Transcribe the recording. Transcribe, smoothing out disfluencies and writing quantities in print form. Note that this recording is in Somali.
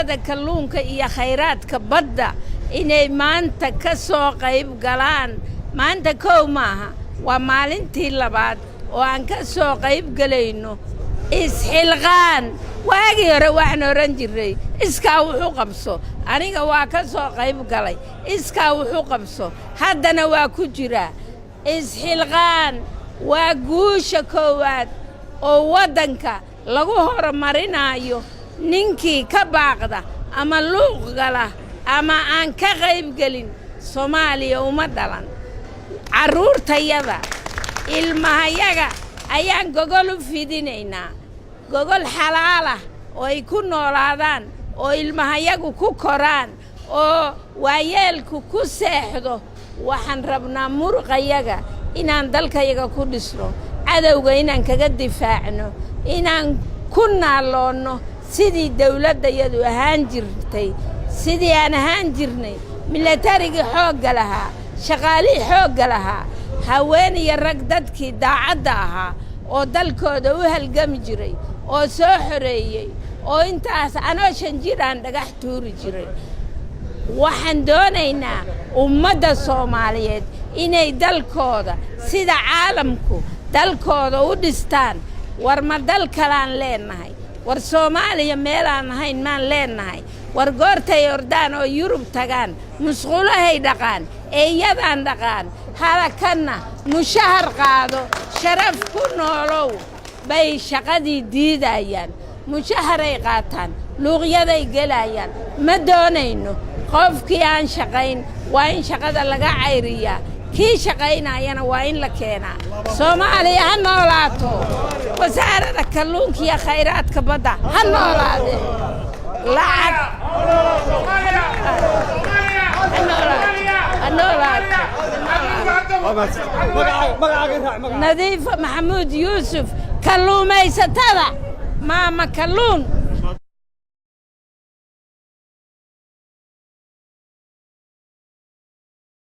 Wasaaradda Kalluunka iyo Khayraadka Badda inay maanta ka soo qayb galaan. Maanta kow maaha, waa maalintii labaad oo aan ka soo qayb gelayno isxilqaan. Waagii hore waxaan odhan jirray iskaa wuxu qabso. Aniga waa ka soo qayb galay iskaa wuxu qabso, haddana waa ku jiraa. Isxilqaan waa guusha koowaad oo waddanka lagu horumarinaayo. Ninkii ka baaqda ama luuq gala ama aan ka qayb gelin, Soomaaliya uma dhalan. Carruurtayada, ilmahayaga ayaan gogol u fidinaynaa, gogol xalaalah oo ay ku noolaadaan, oo ilmahayagu ku koraan, oo waayeelku ku seexdo. Waxaan rabnaa muruqayaga inaan dalkayaga ku dhisno, cadowga inaan kaga difaacno, inaan ku naalloonno sidii dawladdayadu ahaan jirtay, sidii aan ahaan jirnay, milatarigii xoogga lahaa, shaqaalihii xoogga lahaa, haween iyo rag, dadkii daacadda ahaa oo dalkooda u halgami jiray oo soo xoreeyey, oo intaas anoo 5 jir aan dhagax tuuri jiray. Waxaan doonaynaa ummadda Soomaaliyeed inay dalkooda sida caalamku dalkooda u dhistaan. War ma dal kalaan leennahay? War Soomaaliya meelaan ahayn maan leennahay? War goortay ordaan oo Yurub tagaan, musqulahay dhaqaan, eeyadaan dhaqaan, halakanna mushahar qaado, sharaf ku noolow bay shaqadii diidayaan. Mushaharay qaataan, luuqyaday gelayaan. Ma doonayno. Qofkii aan shaqayn waa in shaqada laga cayriyaa, kii shaqaynayana waa in la keenaa. Soomaaliya ha noolaato! Wasaaradda Kalluunka iyo Khayraadka Badda ha noolaadee! Lacag ha noolaato, ha noolaato! Nadiifa Maxamuud Yuusuf, kalluumaysatada, maama kalluun.